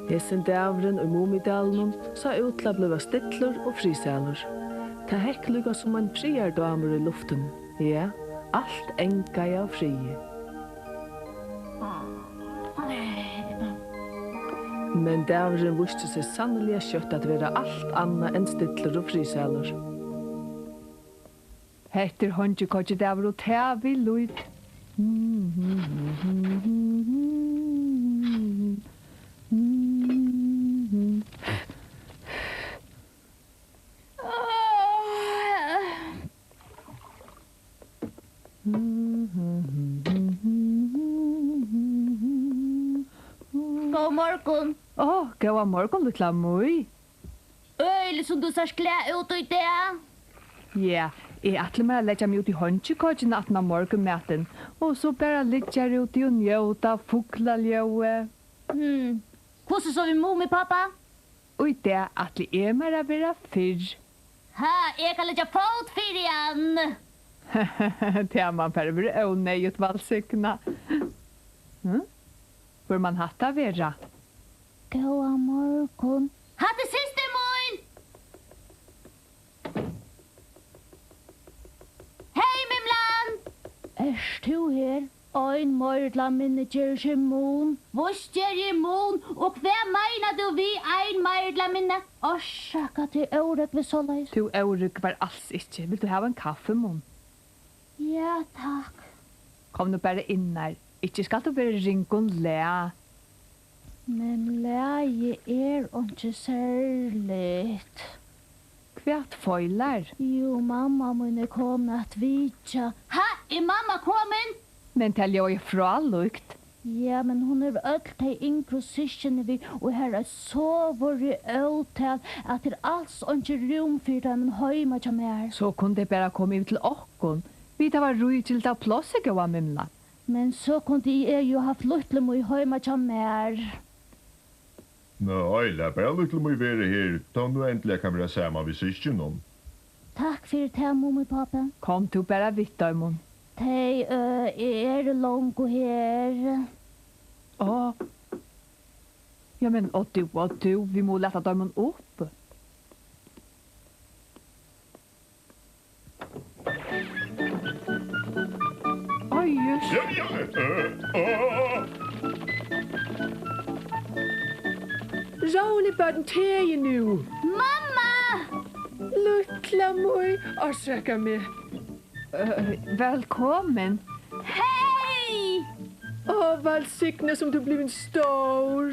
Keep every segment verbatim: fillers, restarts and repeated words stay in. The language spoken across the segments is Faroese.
Hesin dagurin í Mumidalinum sá út til at blíva stillur og friðsælur. Tað hekk líka sum ein friðardámur í luftini. Ja, alt angaði av friði. Men dagurin vísti seg sanniliga skjótt at vera alt annað enn stillur og friðsælur. Hetta er heingikoyggjudagur og tað við lít. Góðan morgun. Ó, góðan morgun, lítla Mý. Øgiliga sum tú sært glað út í dag. Ja, eg ætli mær at leggja meg út í heingikoyggjuna aftan á morgunmatin og so bara liggja har úti og njóta fuglaljóðið. Hm. Hvussu so við Mumipápa? Í dag ætli eg mær at vera fyrr. Ha, eg kann leggja fót fyri hann. Tað man bara vera óneyðugt, Valsigna. Hm? Hvør man hatta vera? Góðan morgun. Hatta er systir mín! Hey, Mimlan! Ert tú her? Ein meira ella minni ger ikki mun. Víst ger eg mun, og hvat meinar tú við ein meira ella minni? Orsaka, tað er órógvi soleiðis. Tú órógvar als ikki. Vilt tú hava ein kaffimunn? Ja, takk. Kom nú bara innar. Ikki skalt tú vera í ringum lag. Men lagið er einki serligt. Hvat feilar? Jú, mamma mín er komin at vitja. Ha, er mamma komin? Men tað ljóðar frálíkt. Ja, men hon hevur øll tey yngru systkini við, og har er so vorðið ótal, at tað er als einki rúm fyri teimum heima hjá mær. So kunnu tey bara koma yvir til okkum. Vit hava ríkiligt av plássi, góða Mimla. Men so kundi eg jú havt lítlu Mý heima hjá mær. Nei, lat bara lítlu Mý vera her, tá hon nú endiliga kann vera saman við systkinum. Takk fyri tað, Mumipápi. Kom tú bara við teimum. Tey, ø, eru longu her. Á. Ja, men, á tú, á tú, vit mugu lata teimum upp. Oj, jøss. Ja, ja, øh, øh. Rólig, børn, tagið nú. Mamma! Lítla Mý, orsaka meg. Øh, vælkomin. Hey! Á, Valsigna, sum tú blivin stór.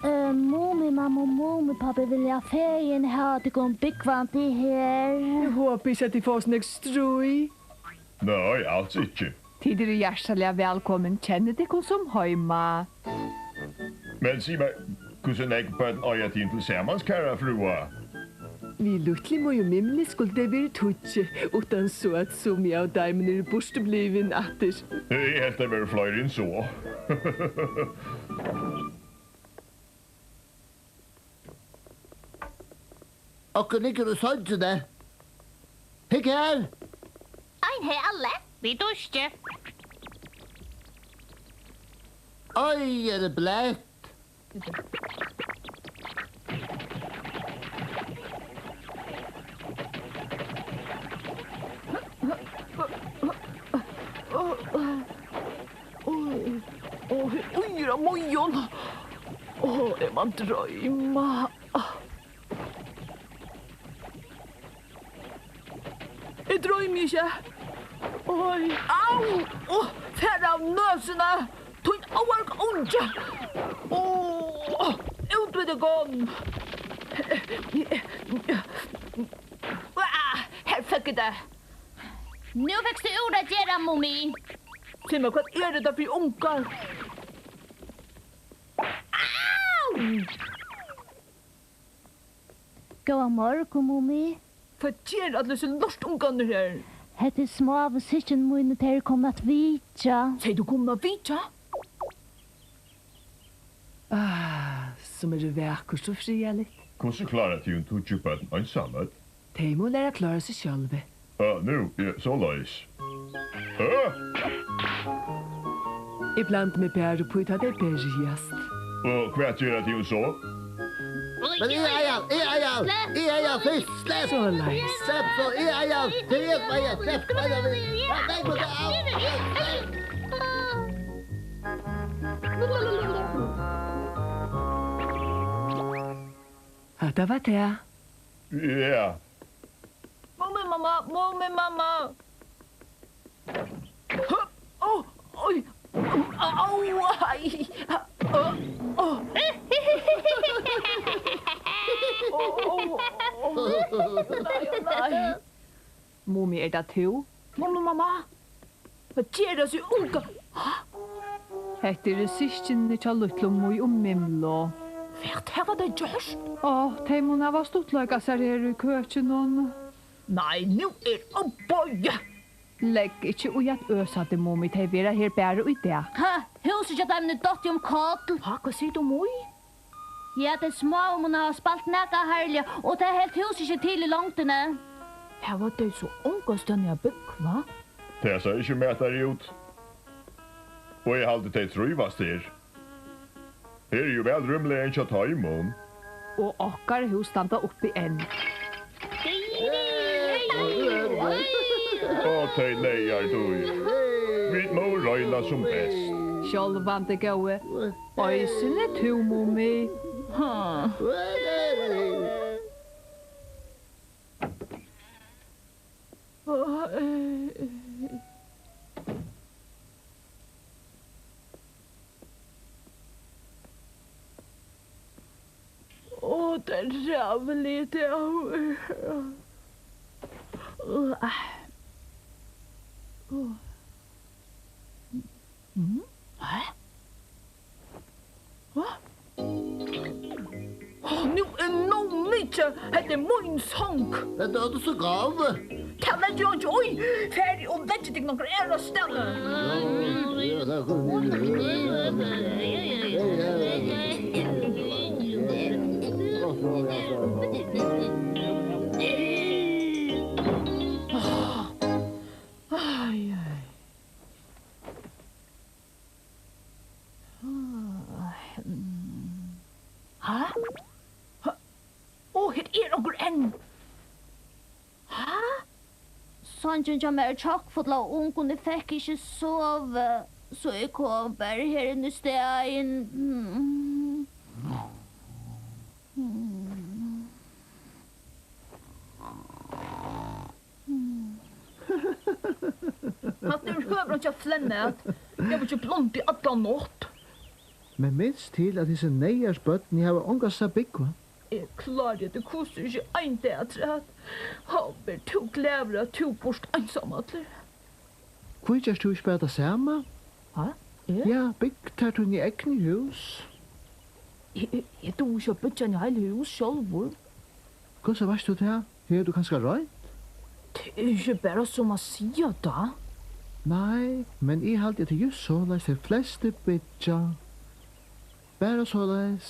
Eh, Mumimamma og Mumipápi vilja fegin hava tykkum búgvandi her. Eg hopi ikki, at tit fáa so nógv stríð. Nei, als ikki. Tit eru hjartaliga vælkomin. Kennið tykkum sum heima. Men sig mær, hvussu nógv børn eiga tygum tilsamans, kæra frúa? Við lítlu Mý og Mimli skuldu tey verið tíggju, uttan so at summi av teimum eru burturblivin aftur. Eg helt, tey vóru fleiri enn so. Okkurt liggur í songini. Hygg her! Ein, hey, alle, vit dustu. Oj, er tað bleytt. Oj, oj, oj, eg má droyma. Eg droymi ikki. Oj, au! Ó, far av nøsini! Tín óarga ungi! Ó, út við tykkum! Ah, her fekk eg tað. Nú fekst tú úr at gera, Mumi. Sig mær, hvat er hetta fyri ungar? Au! Góðan morgun, Mumi. Hvat gera allir hesir lortungarnir her? Hetta er smáu systkin míni, tey eru komin at vitja. Segði tú komin at vitja? Ah, sum er vakurt og friðarligt. Hvussu klára tygum tíggju børn einsamøll? Tey mugu læra at klára seg sjálvi. Ah, nú, ja, soleiðis. Ah! Eg blandi meg bara upp í, tá tey berjast. Og hvat gera tygum so? Men eg eigi hann, eg eigi hann, eg eigi hann fyrst, slepp! Soleiðis. Slepp so, eg eigi hann, tað er eg sum eigi hann, slepp, eigi hann, ja, nei, men tað er, slepp! Hatta var tað. Ja. Mumimamma, Mumimamma. Ó, oj. Au, ai. Ó, ó. Ó, ó, ó. Nei, ó, nei. Mumi, er tað tú? Mumimamma. Hvat gera hasi unga? Ha? Hetta eru systkinini hjá lítlu Mý og Mimlu. Hvat hava tey gjørt? Ó, tey munnu hava stuttleikað sær her í køkinum. Nei, nú er ov boyið. Legg ikki í at øsa teg, Mumi, tey vera her bara í dag. Ha, húsið hjá teimum er dottið um koll. Ha, hvat sigur tú, Mý? Ja, tey smáu munnu hava spælt nakað harðliga, og tað helt húsið ikki til í longdini. Hava tey so ongastaðni at búgva? Tað sær ikki mætari út. Og eg haldi, tey trívast her. Her er jú væl rúmliga enn hjá teimum. Og okkara hús standa uppi enn. Og tey leygar tí. Vit mugu royna sum best. Sjálvandi, góði. Eisini tú, Mumi. Ha. Ó, tað er ræðuligur dagur. Mm? Hæ? Hvat? Ó, nú er nóg mikið. Hetta er mín song. Hetta er so gott. Tað leggi eg ikki í. Farið og leggið tykkum okkurt aðrastaðni. Ai, ai. Ha? Ha? Ó, her er onkur enn. Ha? Songin hjá mær er kjokkfull av ungum, eg fekk ikki sovið, so eg kom bara her inn í staðin. Mm. Mm. Hatta er høvur einki at flenna at. Eg havi ikki blundað í alla nátt. Men minst til, at hesi neyðars børnini hava ongastaðni at búgva. Eg klári hetta kusu ikki ein dag afturat. Ó, ver tú glaður, at tú býrt einsamallur. Hví gert tú ikki bara tað sama? Ha? Eg? Ja, bygg tær tíni egnu hús. Eg, eg, eg dugi ikki at byggja eini heil hús sjálvur. Hvussu veitst tú tað? Hevur tú kanska roynt? Tað er ikki bara sum at siga tað. Nei, men eg haldi, at tað er júst soleiðis, tey flestu byggja. Bara soleiðis.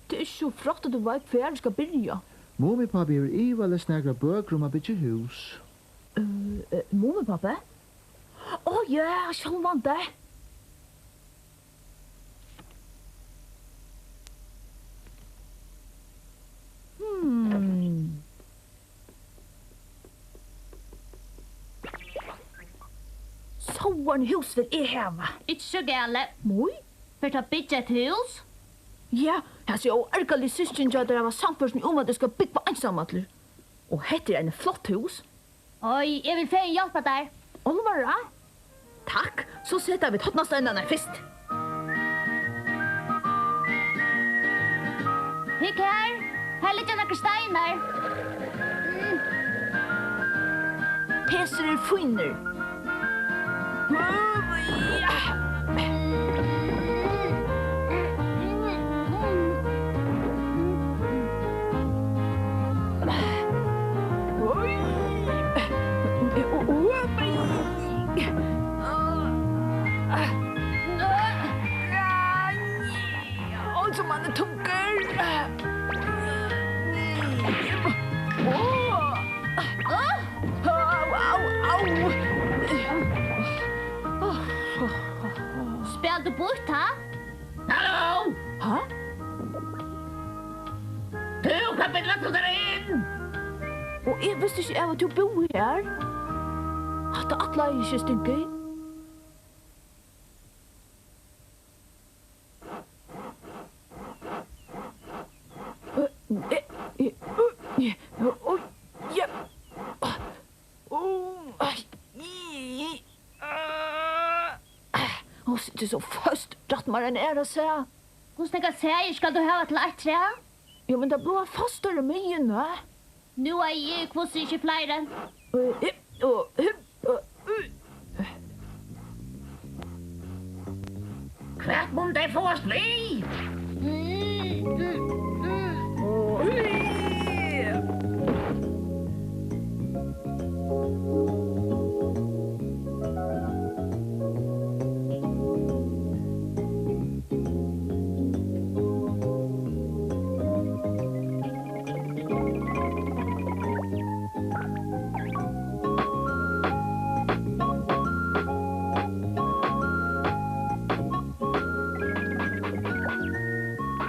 Tað er ikki so frægt, at tú veit, hvar eg skal byrja. Mumipápi hevur ivaleyst nakrar bøkur um at byggja hús. Øh, øh, Mumipápi? Ó, ja, sjálvandi. Hmm. Sovorðin hús vil eg hava. Ikki so galið. Mý? Fert tú at byggja eitt hús? Ja, hasi óargaligu systkin hjá tær hava sannført meg um, at eg skal búgva einsamallur. Og hetta er eini flott hús. Oj, eg vil fegin hjálpa tær. Álvara? Takk, so seta vit hornasteinarnar fyrst. Hygg her, her liggja nakrir steinar. Hesir eru fínir. Oj, sum hann er tungur. Au, au, au. Tú býtt, ha? Halló! Ha? Tú, hvat billar tú tær inn? Og eg visti ikki av, at tú búði her. Hatta ætlaði eg ikki, Stinky. Hon situr so føst, rætt mær ein aðra sæð. Hvussu nógvar sæðir skal tú hava til eitt træ? Jú, men tað blíva fastar í miðjuni. Nú eigi eg hvussu ikki fleiri. Hvat munnu tey fáast við?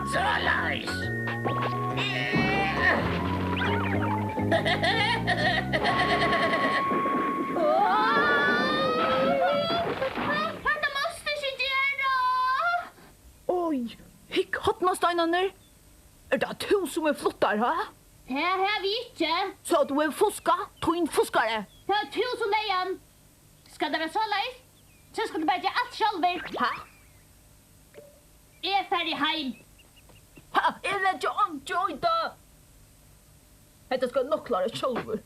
Soleiðis. Hatta mást ikki gera! Oj, hygg, hornasteinarnir. Er tað tú, sum er fluttar, ha? Tað havi eg ikki. So tú hevur fuskað, tín fuskari. Tað var tú, sum legði hann. Skal tað vera soleiðis? So skalt tú bara gera alt sjálvur. Ha? Eg fari heim. Ha, eg leggi einki í tað. Hetta skal eg nokk klára sjálvur.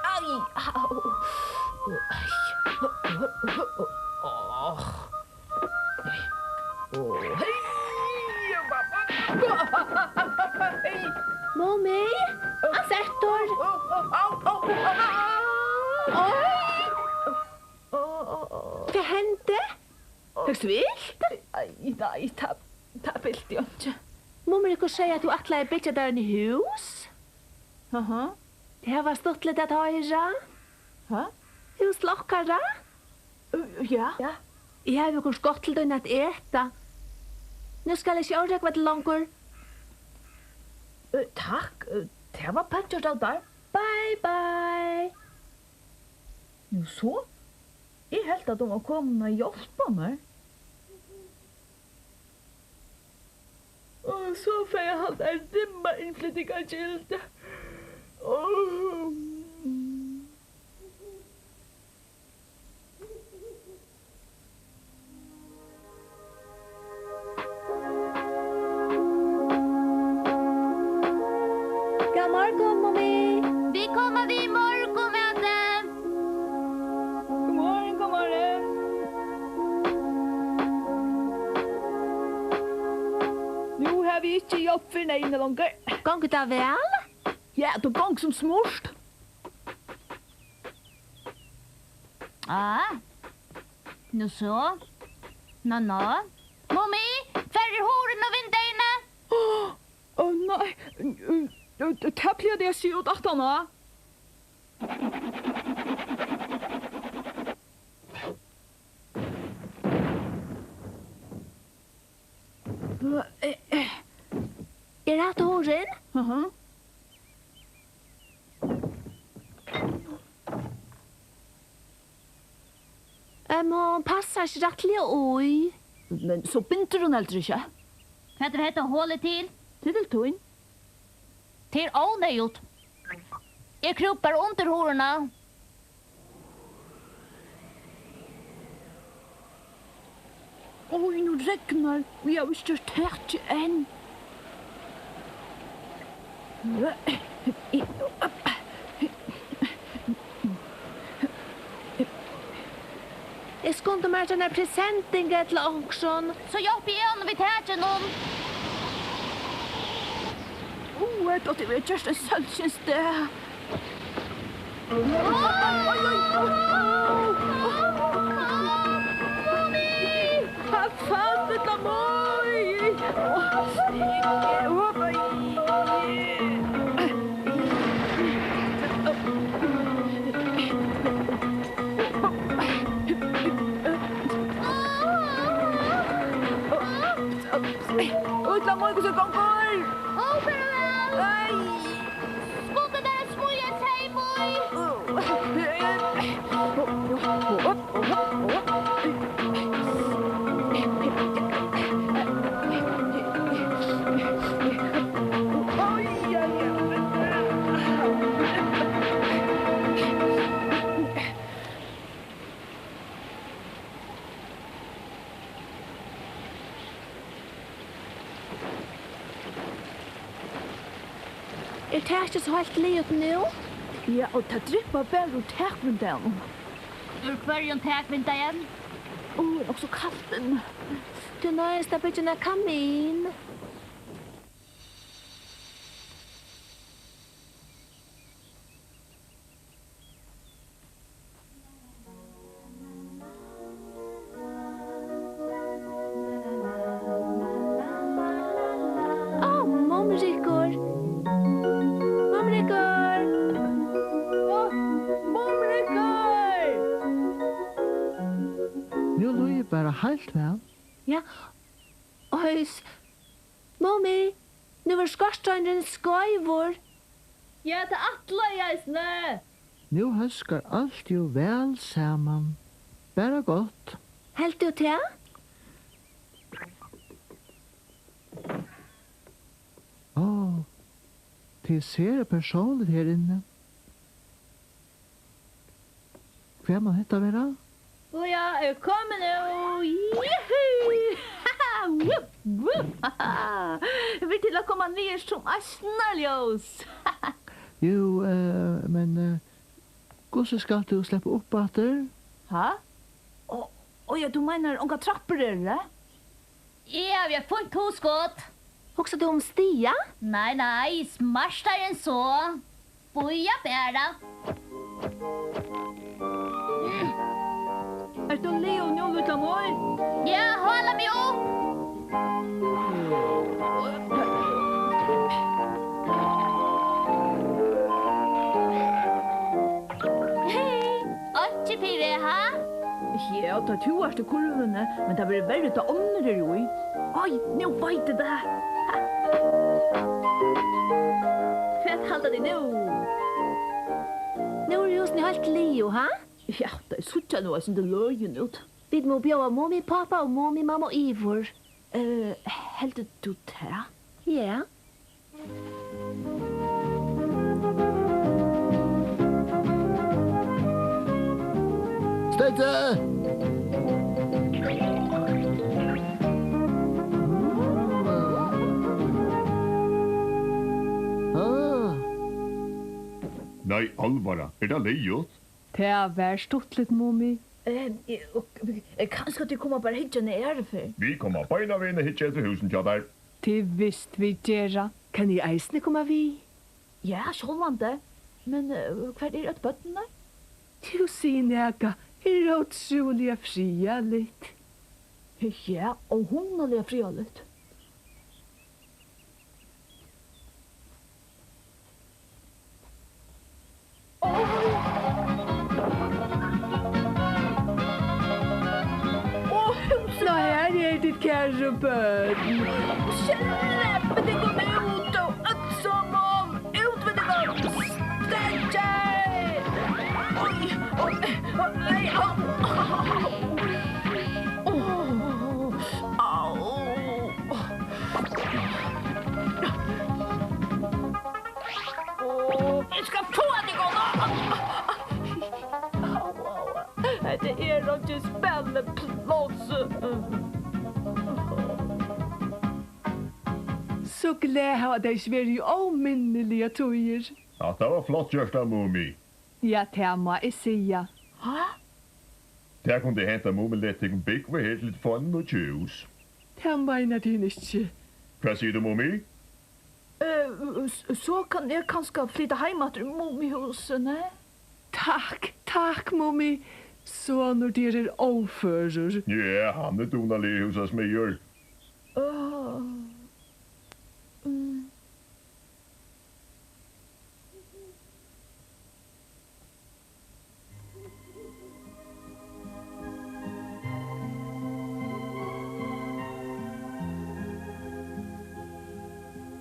Ai, au. Ai. Áh. Ó, hey. Mumi, aftur. Au, au, au, au. Oj. Ó, ó, ó. Hvat hendi? Fekst tú ilt? Ai, nei, tað, tað bildi eg ikki. Mumrikur segði, at tú ætlaði at byggja tær eini hús. Aha. Tað var stuttligt at hoyra. Ha? Hús til okkara? Ø, ja. Ja. Eg havi okkurt gott til tín at eta. Nú skal eg ikki órógva teg longur. Ø, takk. Ø, tað var pent gjørt av tær. Bye, bye. Nú so? Eg helt, at hon var komin at hjálpa mær. Og so fær hann ein dimma innflytingargildi. Góðan morgun, Mumi. Vit koma við morgunmati. Góðan morgun, góðan morgun. Nú havi eg ikki hjálp fyri neyðini longur. Gongur tað væl? Ja, tað gongur sum smurt. Ah. Nú so. Ná, ná. Mumi, hvar er hurðin og vindeyguni? Ó, nei. Tað plaga eg at siga út aftaná. Er hatta hurðin? Aha. Em, hon passar ikki rættiliga í. Men so bindur hon heldur ikki. Hvat er hetta holið til? Til tín. Tað er óneyðugt. Eg krúpi bara undir hurðina. Oj, nú regnar, og eg havi ikki gjørt takið enn. Eg skundi mær eftir einari presenting ella onkrum. So hjálpi eg honum við takinum. Ó, hetta átti at verið gjørt ein sólskinsdag. Oj, oj, oj. Mumi! Hann fann ella Mumi! Ó, Stinky, ó, Mumi. So gongur. Ó, farvæl. Ei. Skuldi bara smíða ein seyð í. Er takið so heilt liðugt nú? Ja, og tað dryppar bara úr takvindeyganum. Úr hvørjum takvindeyga? Ó, er nokk so kalt inni. Tú noyðist at byggja eina kamin. Ó, Mumrikur! Mumrikur! Ó, Mumrikur! Nú líður bara heilt væl. Ja. Oys, Mumi, nú er skorsteinurin skeivur. Ja, tað ætlaði eg eisini. Nú hóskar alt jú væl saman. Bara gott. Helt tú tað? Ó, tað er sera persónligt her inni. Hvat man hetta vera? Bíða, eg komi nú. Juhu! Eg vil til at koma niður sum eitt snarljós. Jú, eh, men, eh, hvussu skalt tú sleppa upp aftur? Ha? Ó, ó ja, tú meinar, ongar trappur eru, eh? Eg havi eitt fínt hugskot. Hugsar tú um stiga? Nei, nei, smartari enn so. Bíða bara. Ert tú liðug nú, lítla mor? Ja, hála meg upp. Hey, einki fyri, ha? Ja, tá tú ert í kurvini, men tað verður verri, tá onnur eru í. Oj, nú veit eg tað. Hvat halda tit nú? Nú eru húsini heilt liðug, ha? Ja, tey síggja nú eitt sindur løgin út. Vit mugu bjóða Mumipápa og Mumimammu yvir. Eh, heldur tú tað? Ja. Steðga! Ah. Nei, álvara, er tað liðugt? Tað var stuttligt, Mumi. Eh, eh, og, eh, kanska tit koma bara hyggja eina aðru ferð? Vit koma beinanvegin at hyggja eftir húsum hjá tær. Tað er vist, vit gera. Kann eg eisini koma við? Ja, sjálvandi. Men, eh, hvar eru øll børnini? Tú sigur nakað. Her er ótrúliga friðarligt. Ja, óhugnaliga friðarligt. Ná, her eru tit, kæru børn. Sleppið tykkum út, og øll saman. Út við tykkum. Steðgið. Oj, oj, oj, nei, au. Au. Au. Eg skal fáa tykkum! Au, au. Hetta er einki spælipláss. So glað hava tey ikki verið í óminniligar tíðir. Hatta var flott gjørt av Mumi. Ja, tað má eg siga. Ha? Tað kundi hent, at Mumi letur tykkum búgva her, til tit fáa eini nýggj hús. Tað meinar tú ikki. Hvat sigur tú, Mumi? Eh, s-, so kann eg kanska flyta heim aftur í Mumihúsini? Takk, takk, Mumi. Sonur tær er óførur. Ja, hann er dugnaligur húsasmiður. Áh. Mm.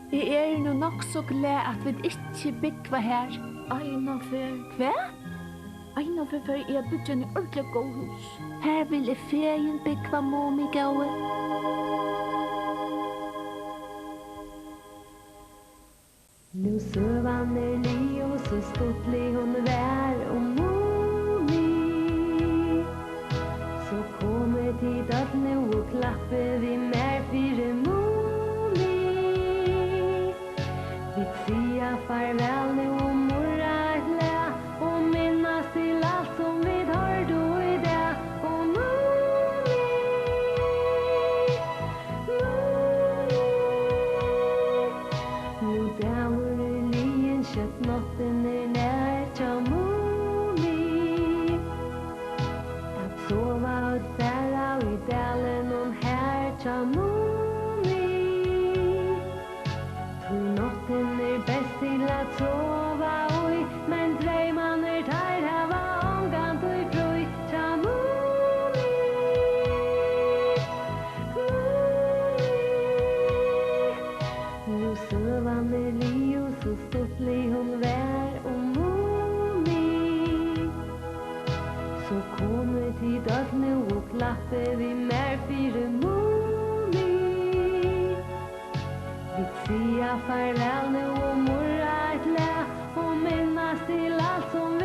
Eg eri nú nokk so glað, at vit ikki búgva har. Einaferð. Hvat? Einaferð fari eg at byggja eini ordiliga góð hús. Har vil eg fegin búgva, Mumi góði. Nú søgan er liðug, so stuttlig hon var um Mumi. So komið tit øll nú og klappið við mær fyri Mumi. Vit siga farvæl nú og murra eitt lag og minnast til alt, sum vit hoyrdu í dag. Og Mumi, Mumi, nú dagur er liðin, skjótt náttin er nær hjá Mumi. At sova øll fara í dalinum har hjá Mumi. Tí náttin er best til at sova í, men dreymarnir, teir hava ongantíð frí. Hjá Mumi, Mumi. Nú søgan er liðug, so stuttlig hon var um Mumi. So komið tit øll nú og klappið við mær fyri Mumi. Vit siga farvæl nú og murra eitt lag og minnast til alt, sum